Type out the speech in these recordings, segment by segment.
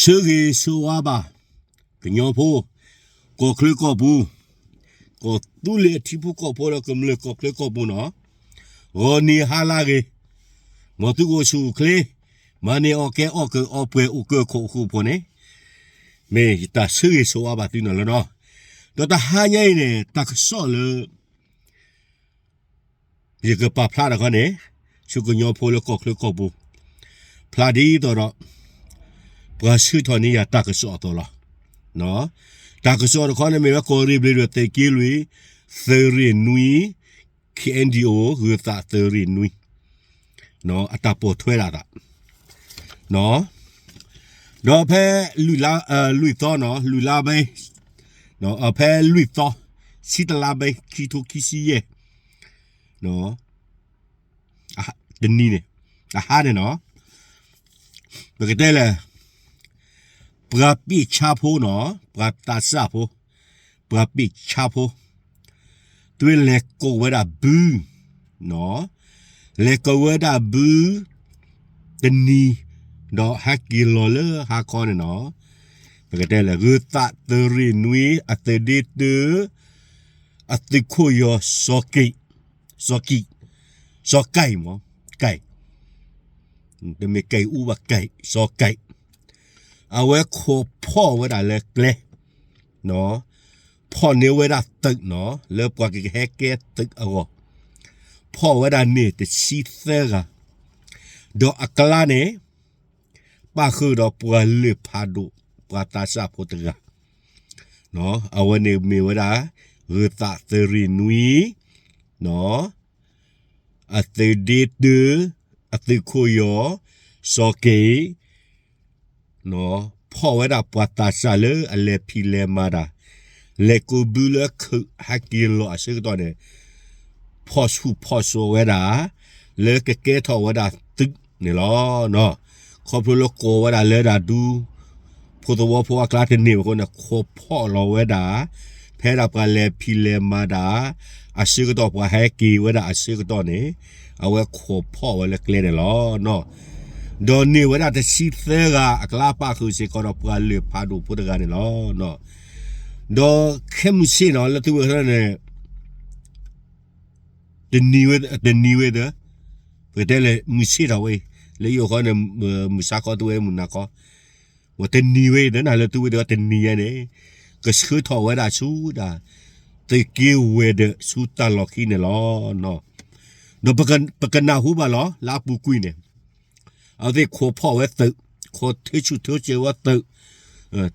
ဆၢဂ့ၤဆၢဝါဘၣ် ကညီဖိ, ကီၢ်ချၢကီၢ်ပူၤ, ကီၢ်သူလ့ၤအထံဖိကီၢ်ဖိဒီးကမျၢၢ်ကီၢ်ချၢကီၢ်ပူၤနီၤ, ဂီၤနံၤဟါလၢအဂ့ၤ, မ်သုကအိၣ်ဆူၣ်အိၣ်ချ့, မၤန့ၢ်အီၣ်ကဲအီၣ်ကၢအီၣ်ပှဲၤအိၣ်ကၢခိၣ်အဃိဖိန့ၣ်, မ့ၢ်ယတၢ်ဆၢဂ့ၤဆၢဝါဘၣ်သုနီၤလီၤနီၤ. ဒီးတဟါညါအံၤန့ၣ် တၢ်ကစီၣ်လၢ ယကပာ်ဖျါတခီန့ၣ်, ဆူကညီဖိလၢကီၢ်ချၢကီၢ်ပူၤ, ဖျါဒ်သိးဒီး ပှၤဆှၢထီၣ်န့ၢ်ယၤတၢ်ကစီၣ်အသိးလီၤ. တၢ်ကစီၣ်တခီန့ၣ်မ့ၢ်ဝဲ ကီၢ်ရ့ၣ်ဘျ့းဒိၣ်သုးက့လွံၢ် သုးရ့ၣ်နွံ K N D O ဂုၤသးသုးရ့ၣ်နွံ အတၢ်ပိာ်ထွဲဒၣ်သး ဒီးဖဲ လွံၢ်သီနီၤ လွံၢ်လါဘဲ ဖဲလွံၢ်သီ ဆံတလါဘဲ ခံထိခံဆံယဲၢ် တနံၤန့ၣ် အဟါန့ၣ်နီၤ ပကတဲလဲၣ် ပှၤပ့ၢ်ဆါဖိနီၤ ပှၤသးစၢ်ဖိ ပှၤပ့ၢ်ဆါဖိ သုဝဲလဲၤကိးဝဲဒၣ်ဘု လဲၤကိးဝဲဒၣ်ဘု တနံၤ ဒီးဟဲက့ၤလီၤလၢဟါခီန့ၣ်နီၤ ပကတဲလဲၣ် ဂုၤသးသုးရ့ၣ်နွံ အသုးဒ့တၢ အသုးခိၣ်ယီၤ စီၤက့ၣ် စီၤကံၣ် စီၤကဲမး ကဲ တမ့ၢ်ကဲအူဘၣ်ကဲ စီၤကဲ အဝဲခိးဖီၣ်ဝဲဒၣ်လၢကျဲ ဖီၣ်န့ၢ်ဝဲဒၣ်သုးနီၤ လၢပှၤကဟဲကဲသုးအဂီၢ် ဖီၣ်ဝဲဒၣ်န့ၢ်တဆံသၢဂၤ ဒီးအကျါန့ၣ် ပၣ်ဃုာ်ဒီးပှၤလၢၢ်ဖးဒိၣ် ပှၤသးစၢ်ဖိတဂၤ အဝဲန့ၣ်မ့ၢ်ဝဲဒၣ် ဂုၤသးသုးရ့ၣ်နွံ အသုးဒ့တၢ အသုးခိၣ်ယီၤ စီၤက့ၣ် ဖီၣ်ဝဲဒၣ်ပှၤသးစၢ်လၢအလဲၤဖံးလဲၤမၤတၢ် လဲၤကိးဘုလၢခုးဟဲက့ၤလီၤအဆၢကတီၢ်န့ၣ် ဖီၣ်ဆူၣ်ဖီၣ်စိးဝဲဒၣ် လၢကကဲထီၣ်ဝဲဒၣ်သုးန့ၣ်လီၤ. ခီဖျိလၢကိးဝဲဒၣ်လၢဒၣ်ဒူ ဖိသဝီဖိအကျါတန့ၢ်ဘၣ်အဃိန့ၣ် ခိးဖီၣ်လီၤဝဲဒၣ် ဖဲဒၣ်ပှၤလဲၤဖံးလဲၤမၤတၢ် အဆၢကတီၢ်ပှၤဟဲက့ၤဝဲဒၣ်အဆၢကတီၢ်န့ၣ် အဝဲခိးဖီၣ်ဝဲလၢကျဲန့ၣ်လီၤ. ဒီးန့ၢ်ဝဲဒၣ်တဆံသၢဂၤအကျါပၣ်ဃုာ်စ့ၢ်ကီးဒီးပှၤလၢၢ်ဖးဒိၣ်ဖိတဂၤန့ၣ်လီၤ. ဒီးခဲမုၢ်ဆ့ၣ်နီၤ လၢသုဝဲန့ၣ် တနံၤဝဲ တနံၤဝဲဒီး ပကတဲလဲၣ် မုၢ်ဆ့ၣ်ထီၣ်ဝဲအံၤ လၢယအိၣ်ဃီန့ၣ် မုၢ်ဆါခီသုဝဲမုၢ်နၤခီ ဝဲတနံၤဝဲအံၤဒီး နၤလၢသုဝဲဒီးတနံၤညါန့ၣ် ကဆှၢထီၣ်ဝဲဒၣ်ဆူဒၣ် သုးက့ဝဲၤဒၢးဆူတၢ်လီၢ်ခံန့ၣ်လီၤ. ဒီးပကနၢ်ဟူဘၣ်လီၤ လၢအပူၤကွံာ်န့ၣ် အဝဲသ့ၣ်ခိးဖီၣ်ဝဲသုး ခိးထုးဆူၣ်ထုးကၢၤဝဲသုး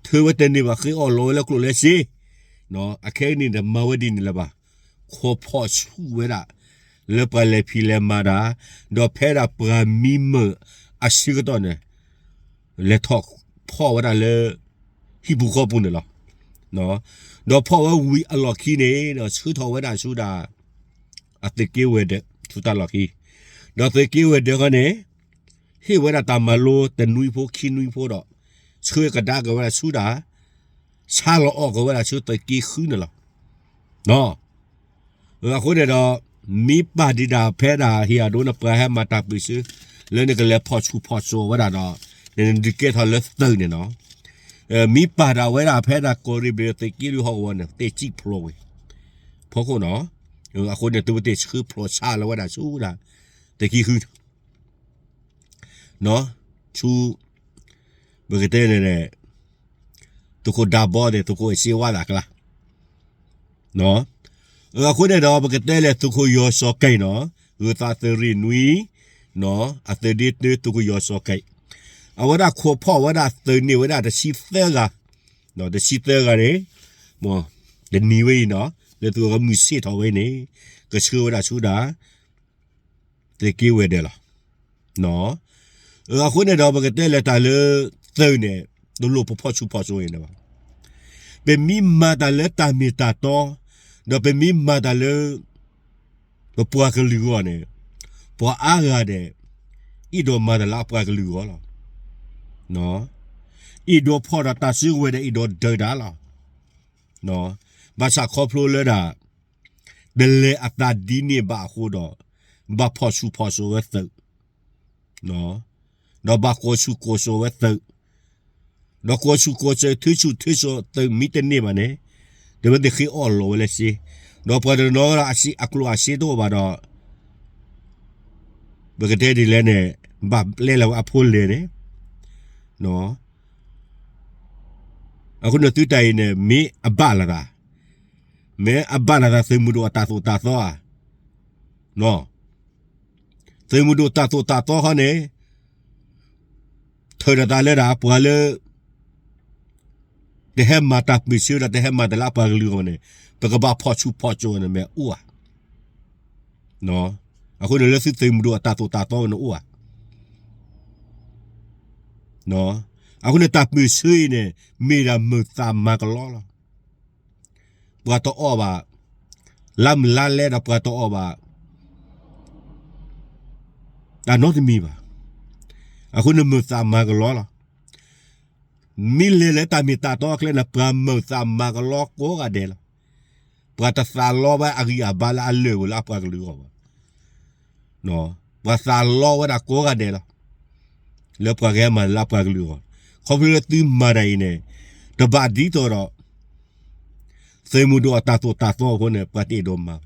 ထုးဝဲတန့ၢ်ဘၣ် ဃ့အီၣ်လီၤဝဲလၢကျိၣ်လၢစ့ အခဲအံၤန့ၣ်ဒီးမၤဝဲဒ်န့ၣ်လၢၤဘၣ် ခိးဖီၣ်ဆူၣ်ဝဲဒၣ် လၢပှၤလဲၤဖံးလဲၤမၤတၢ် ဒီးဖဲဒၣ်ပှၤမံမၢၢ်အဆၢကတီၢ်န့ၣ် လဲၤထီၣ်ဖီၣ်ဝဲဒၣ်လၢ ဟံၣ်ပူၤဃီပူၤန့ၣ်လီၤ. ဒီးဖီၣ်ဝဲဝံၤအလီၢ်ခံန့ၣ်ဒီး ဆှၢထီၣ်ဝဲဒၣ်ဆူဒၣ် အသုးက့ဝဲၤဒၢး ဆူတၢ်လီၢ်ခံ ဒီးသုးက့ဝဲၤဒၢးဃီန့ၣ် ဟ့ၣ်ဝဲဒၣ်တၢ်မၤလိတနွံဖိခံနွံဖိဒီး ဆှၢကဒါက့ၤဝဲဒၣ်ဆူဒၣ် ဆါလီၤအီၣ်က့ၤဝဲဒၣ်ဆူသုးက့ဃုန့ၣ်လီၤ. အဃိန့ၣ်ဒီး မ့ၢ်ပာ်ဒံးဒၣ်ဖဲဒၣ်ဟ့ၣ်အဒိနပှၤဟဲမၤတၢ်ပၢၢ်ဆၢ လၢနကလဲၤဖီၣ်ဆူၣ်ဖီၣ်စိးဝဲဒၣ်ဒီး နဒုးကဲထီၣ်လၢသုးန့ၣ်နီၤ မ့ၢ်ပာ်ဒၣ်ဝဲဒၣ်ဖဲဒၣ်ကီၢ်ရ့ၣ်ဘျ့းသုးက့လွံၢ်ဟီၣ်ကဝီၤန့ၣ် သ့ၣ်စံၣ်ဖျိးဝဲ ဖီခိၣ်နီၤ အဃိန့ၣ် သုဝဲသ့ၣ်ဆှၢဖျိးဆါလီၤဝဲဒၣ်ဆူဒၣ် သုးက့ဃု ဆူ ပကတဲန့ၣ် သုးခိၣ်ဒၢဘီသ့ၣ် သုးခိၣ်အ့ၣ်စ့ဝါသ့ၣ်အကျါ အဃိန့ၣ်ဒီး ပကတဲလဲၣ် သုးခိၣ်ယီၤစီၤကဲနီၤ ဂုၤသးသုးရ့ၣ်နွံ အသုးဒ့တၢ သုးခိၣ်ယီၤစီၤကဲ အဝဲဒၣ်ခိးဖီၣ်ဝဲဒၣ်သုးန့ၢ်ဝဲဒၣ်တဆံသၢဂၤ တဆံသၢဂၤန့ၣ် တနံၤဝဲအံၤနီၤ လၢသုးကမုၢ်ဆ့ၣ်ထီၣ်ဝဲန့ၣ် ကဆှၢဝဲဒၣ်ဆူဒၣ် သုးက့ဝဲၤဒၢးလီၤ. အဃိန့ၣ်ဒီး ပကတဲလဲၣ်တၢ်လၢ သုးန့ၣ် တလိၣ်ပဖီၣ်ဆူၣ်ဖီၣ်စိးအံၤန့ၣ်ဘၣ်. ပမ့ၢ်မၤတၢ်လၢတၢ်မ့ၢ်တၢ်တီ ဒီးပမ့ၢ်မၤတၢ်လၢ ပပှၤကလုာ်အဂီၢ်န့ၣ် ပှၤအါဂၤဒဲး အဲၣ်ဒိးမၤတၢ်လၢအပှၤကလုာ်အဂီၢ်လီၤ. အဲၣ်ဒိးဖီၣ်ဒီးတၢ်စုကဝဲၤဒီး အဲၣ်ဒိးဒုးတၢ်လီၤ. ဘၣ်ဆၣ်ခီဖျိလၢဒၣ် တလဲၤအသးဒ်န့ၣ်ဘၣ်အဃိဒီး ဘၣ်ဖီၣ်ဆူၣ်ဖီၣ်စိးဝဲသုး ဒီးဘၣ်ကိးဆူၣ်ကိးစိးဝဲသုး ဒီးကိးဆူၣ်ကိးစၢၤ ထုဆူၣ်ထုစိးသုးမ့ၢ်တန့ၢ်ဘၣ်န့ၣ်, တဝဲသ့ၣ်ဃ့အီၣ်လီၤဝဲလၢစ့, ဒီးပှၤတနီၤဒီးအကျိၣ်အစ့တအိၣ်ဘၣ်ဒီး ပကတဲဒ်လဲၣ်န့ၣ်, ဘၣ်ပျဲလီၤဝဲအဖိလဲၣ်န့ၣ်, အဃိန့ၣ်သုတၢ်အံၤန့ၣ် မ့ၢ်အဘၣ်လိာ်သး, မ့ၢ်အဘၣ်လိာ်သး သုးမုၢ်ဒိၣ်အတၢ်သိၣ်တၢ်သီဧါ, သုးမုၢ်ဒိၣ်တၢ်သိၣ်တၢ်သီခီန့ၣ် ထုးထီၣ်သးလၢဒၣ် ပှၤလၢ တဟဲမၤတၢ်ပၢၢ်ဆၢဒီး တဟဲမၤတၢ်လၢအပှၤကလုာ်အဂီၢ်န့ၣ်, ပကဘၣ်ဖီၣ်ဆူၣ်ဖီၣ်စိးန့ၣ် မ့ၢ်အိၣ်ဧါ. အဃိန့ၣ်လၢသုးမုၢ်ဒိၣ်အတၢ်သိၣ်တၢ်သီန့ၣ်အိၣ်ဧါ. အဃိန့ၣ်တၢ်ပၢၢ်ဆၢအံၤန့ၣ် မ့ၢ်ဒၣ်မုာ်သးမၤကလီလီၤ. ပှၤတအီၣ်ဘၣ် လါမုၢ်လါလဲဒီးပှၤတအီၣ်ဘၣ် တၢ်နီတမံၤဘၣ်. အဃိန့ၣ်မုာ်သးမၤကလီလီၤ. မ့ၢ်လဲၤလၢတၢ်မ့ၢ်တၢ်တီအကျဲန့ၣ် ပှၤမုာ်သးမၤကလီကိးဂၤဒဲးလီၤ. ပှၤတသးလီဝဲအဂံၢ်အဘါလၢအလၢာ်ဝဲလၢအပှၤကလုာ်အဂီၢ်ဘၣ်. ပှၤသးလီဝဲဒၣ်ကိးဂၤဒဲးလီၤ. လၢပှၤကဟဲမၤတၢ်လၢအပှၤကလုာ်အဂီၢ်, ခီဖျိလၢသုမၤတၢ်အံၤန့ၣ် တဘၣ်ဒ်သိးဒီး သုးမုၢ်ဒိၣ်အတၢ်သိၣ်တၢ်သီအဃိန့ၣ် ပှၤတအဲၣ်ဒိးမၤဘၣ်.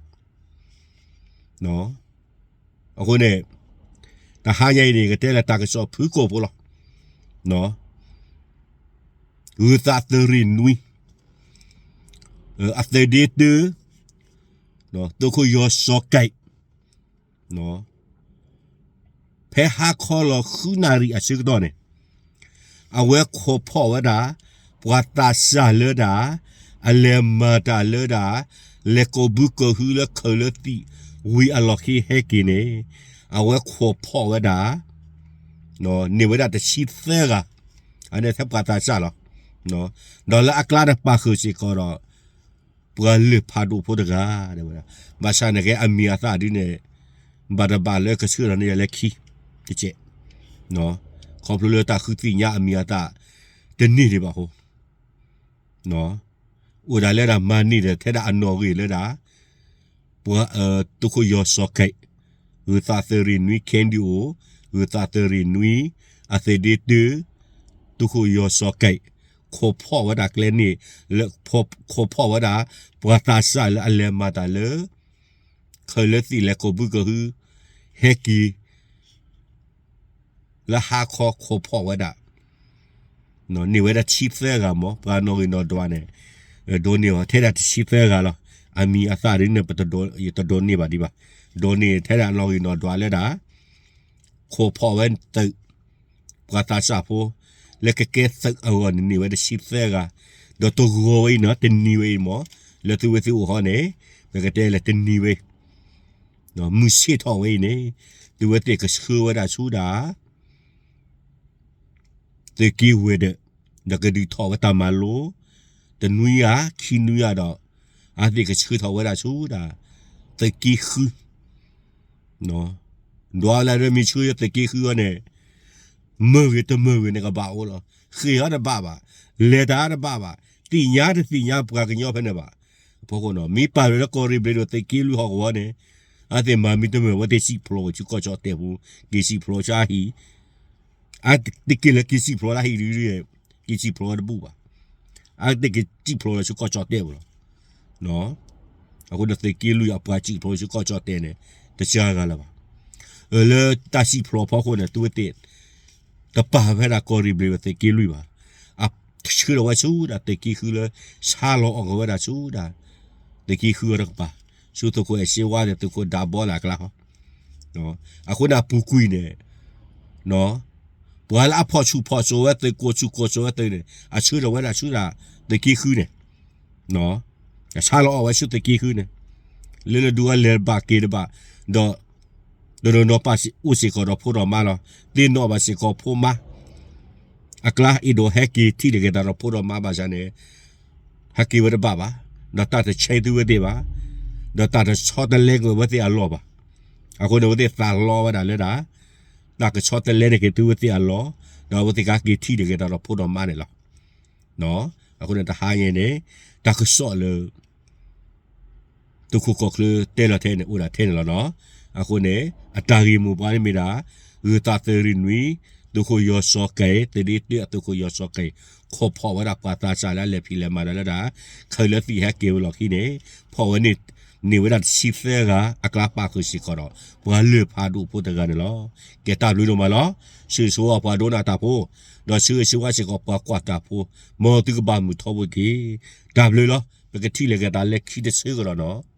အဃိန့ၣ် တဟါညါအံၤန့ၣ် ကတဲလၢတၢ်ကစီၣ်ဖုၣ်ကိာ်ဖိလီၤ. ဂုၤသးသုးရ့ၣ်နွံ အသုးဒ့တၢ သုးခိၣ်ယီၤစီၤကဲး ဖဲဟါခီလီၤဃုနၣ်ရံၣ်အဆၢကတီၢ်န့ၣ် အဝဲခိးဖီၣ်ဝဲဒၣ် ပှၤသးစၢ်လၢဒၣ် အလဲၤမၤတၢ်လၢဒၣ် လဲၤကိးဘုကိးဟုလၢခၢးလၢသံး ဝံၤအလီၢ်ခံဟဲက့ၤန့ၣ် အဝဲခိးဖီၣ်ဝဲဒၣ် န့ၢ်ဝဲဒၣ်တဆံသၢဂၤ, အန့ၣ်ထဲပှၤသးစၢ်လီၤ. ဒီးလၢအကျါန့ၣ်ပာ်ဃုာ်စ့ၢ်ကီးဒီး ပှၤလၢၢ်ဖးဒိၣ်ဖိတဂၤ, ဘၣ်ဆၣ်န့ၣ်က့အမံၤအသၣ်ဒ်န့ၣ် ဘၣ်တဘၣ်လၢကဆှၢထီၣ်န့ၢ်ယၤလၢခံတကဲး, ခီဖျိလၢတၢ်ဃုသ့ၣ်ညါအမံၤအသၣ် တန့ၢ်ဒံးဘၣ်အဃိ အိၣ်ဒၣ်လၢဒၣ်မၤန့ၢ်ဒီးထဲဒၣ်အနီၣ်ဂံၢ်လၢဒၣ် ပှၤ သုးခိၣ်ယီၤစီၤကဲး, ဂုၤသးသုးရ့ၣ်နွံ ခ့ၣ်ဒံၣ်အိၣ်, ဂုၤသးသုးရ့ၣ်နွံ အသုးဒ့တၢ, သုးခိၣ်ယီၤစီၤကဲး, ခိးဖီၣ်ဝဲဒၣ်ကျဲန့ၣ် လၢ ခိးဖီၣ်ဝဲဒၣ် ပှၤသးစၢ်လၢအလဲၤမၤတၢ်လၢ ခၢးလၢသံးလဲၤကိးဘုကိးဟု ဟဲက့ၤ လၢဟါခီခိးဖီၣ်ဝဲဒၣ် န့ၢ်ဝဲဒၣ်တဆံသၢဂၤမး ပှၤနီၣ်ဂံၢ်နီၣ်ဒွးန့ၣ် ဒိးန့ၢ်အီၤထဲဒၣ်တဆံသၢဂၤလီၤ. အမံၤအသၣ်ဒ်န့ၣ် ပတဒိးန့ၢ်ဘၣ်ဒံးဘၣ်. ဒိးန့ၢ်ထဲဒၣ်နီၣ်ဂံၢ်နီၣ်ဒွးလၢဒၣ် ခိးဖီၣ်ဝဲသုး ပှၤသးစၢ်ဖိ လၢကကဲသုးအဂီၢ်န့ၣ် န့ၢ်ဝဲတဆံသၢဂၤ, ဒီးတဂီၤဝဲအံၤနီၤ တနံၤဝဲအံၤမး လၢသုဝဲသ့ၣ်အိၣ်ဟီန့ၣ် ပကတဲလၢတနံၤဝဲ မုၢ်ဆ့ၣ်ထီၣ်ဝဲအံၤန့ၣ် သုဝဲသ့ၣ်ကဆှၢဝဲဒၣ်ဆူဒၣ် သုးက့ဝဲၤဒၢး ဒီးကဒုးထီၣ်ဝဲတၢ်မၤလိ တနွံဧါ ခံနွံဧါဒီး အဝဲသ့ၣ်ကဆှၢထီၣ်ဝဲဒၣ်ဆူဒၣ် သုးက့ဃု ဒွးလၢမ့ၢ်ဆှၢသုးက့ဃုအီၤန့ၣ် မုာ်ဂ့ၤတမုာ်ဂ့ၤန့ၣ်ကဘၣ်အိၣ်လီၤ. ဃ့ၢ်အီၤတဘၣ်ဘၣ်, လဲၤတၢ်တဘၣ်ဘၣ်, သ့ၣ်ညါတသ့ၣ်ညါပှၤကညီဖဲန့ၣ်ဘၣ်. အဖီခိၣ်နီၤ မ့ၢ်ပာ်လၢကီၢ်ရ့ၣ်ဘျ့းဒိၣ်သုးက့လွံၢ်ဟီၣ်ကဝီၤန့ၣ် အဝဲသ့ၣ်မၤမံတမုာ် အဝဲသ့ၣ်စံၣ်ဖျိးဝဲဆူကီၢ်ကၠီၣ်တဲၣ်ပူၤ က့ၤစံၣ်ဖျိးဆူအဟံၣ် အတက့ၢ်လၢက့ၤစံၣ်ဖျိးလၢဟံၣ်ဒုး က့ၤစံၣ်ဖျိးဝဲတဘူၣ်ဘၣ်. အတက့ၢ်စံၣ်ဖျိးလၢဆူကီၢ်ကၠီၣ်တဲၣ်ပူၤလီၤ. အဃိန့ၣ်သုးက့လွံၢ်အပှၤစံၣ်ဖျိးဆူကီၢ်ကၠီၣ်တဲၣ်န့ၣ် တစှၤဂၤလၢၤဘၣ်. လၢတၢ်စံၣ်ဖျိးဖီခိၣ်န့ၣ် သုဝဲသ့ၣ် တပာ်ဖဲဒၣ်ကီၢ်ရ့ၣ်ဘျ့းဝဲသုးက့လွံၢ်ဘၣ်. အဆှၢထီၣ်ဝဲဆူဒၣ်သုးက့ဃုလၢ ဆါလီၤအီၣ်ကဝဲဒၣ်ဆူဒၣ် သုးက့ဃုအီၤတကပၤ ဆူသုးခိၣ်အဲၣ်စ့ဝါဒီးသုးခိၣ်ဒးဘီလၢအကျါဃီ အဃိန့ၣ်အပူၤကွံာ်န့ၣ် ပှၤလၢအဖီၣ်ဆူၣ်ဖီၣ်စိးဝဲသုး ကိးဆူၣ်ကိးစိးဝဲသုးန့ၣ် အဆှၢထီၣ်ဝဲဒၣ်ဆူဒၣ်သုးက့ဃုန့ၣ် အဆါလီၤအီၣ်ဝဲဆူသုးက့ဃုန့ၣ် လၢလၢဒုးဝဲလဲၤဘၣ်က့ၤတဘၣ် ဒီး တနီၤနီၤပာ်အိၣ်စ့ၢ်ကီးဒီးဖိဒီးမါလီၤ. သ့ၣ်နီၣ်ဘၣ်စ့ၢ်ကီးဖိမါ အကျါအဲၣ်ဒိးဟဲက့ၤထံၣ်တဂ့ၤတၢ်ဒီးဖိဒီးမါဘၣ်ဆၣ်န့ၣ် ဟဲက့ၤဝဲတဘၣ်ဘၣ်. ဒီးတၢ်တဆဲးသုဝဲသ့ၣ်ဘၣ်. ဒီးတၢ်တဆီတလဲကွံာ်ဝဲသ့ၣ်အလီၢ်ဘၣ်. အဃိန့ၣ်အဝဲသ့ၣ်သးလီဝဲဒၣ်လၢဒၣ် တၢ်ကဆီတလဲန့ၣ်က့ၤသုဝဲသ့ၣ်အလီၢ်, ဒီးအဝဲသ့ၣ်ကက့ၤထံၣ်တဂ့ၤတၢ်ဒီးဖိဒီးမါန့ၣ်လီၤ. အဃိန့ၣ်တဟါညါန့ၣ် တၢ်ကစီၣ်လၢ သုးခိၣ်ကီၢ်ချၢတဲလီၤထဲန့ၣ် အိၣ်ဒၣ်ထဲန့ၣ်လီၤနီၤ. အဃိန့ၣ် အတၢ်ဂ့ၢ်မိၢ်ပှၢ်န့ၣ်မ့ၢ်ဒၣ် ဂုၤသးသုးရ့ၣ်နွံ သုးခိၣ်ယီၤစီၤကဲၤ သုးဒ့တၢအသုးခိၣ်ယီၤစီၤကဲၤ ခိးဖီၣ်ဝဲဒၣ်ပှၤသးစၢ်လၢအလဲၤဖံးလဲၤမၤတၢ်လၢဒၣ် ခးလၢသံၣ်ဟဲက့ၤဝဲလီၢ်ခံန့ၣ် ဖီၣ်ဝဲန့ၣ် န့ၢ်ဝဲဒၣ်တဆံသၢဂၤ အကျါပာ်ဃုာ်စ့ၢ်ကီးဒီး ပှၤလၢၢ်ဖးဒိၣ်ဖိတဂၤန့ၣ်လီၤ. ကဲတၢ်ဘျုးဒိၣ်မးလီၤ. ဆၢဂ့ၤဆၢဝါပှၤဒိကနၣ်တၢ်ဖိ ဒီးဆၢဂ့ၤဆၢဝါစ့ၢ်ကီးပှၤကွၢ်တၢ်ဖိ မ်သုကဘၣ်မုာ်ထီဘိတက့ၢ်. တၢ်ဘျုးလီၤ. ပကထံၣ်လိာ်က့ၤသးလၢခံတဆၢကဒီးနီၤ.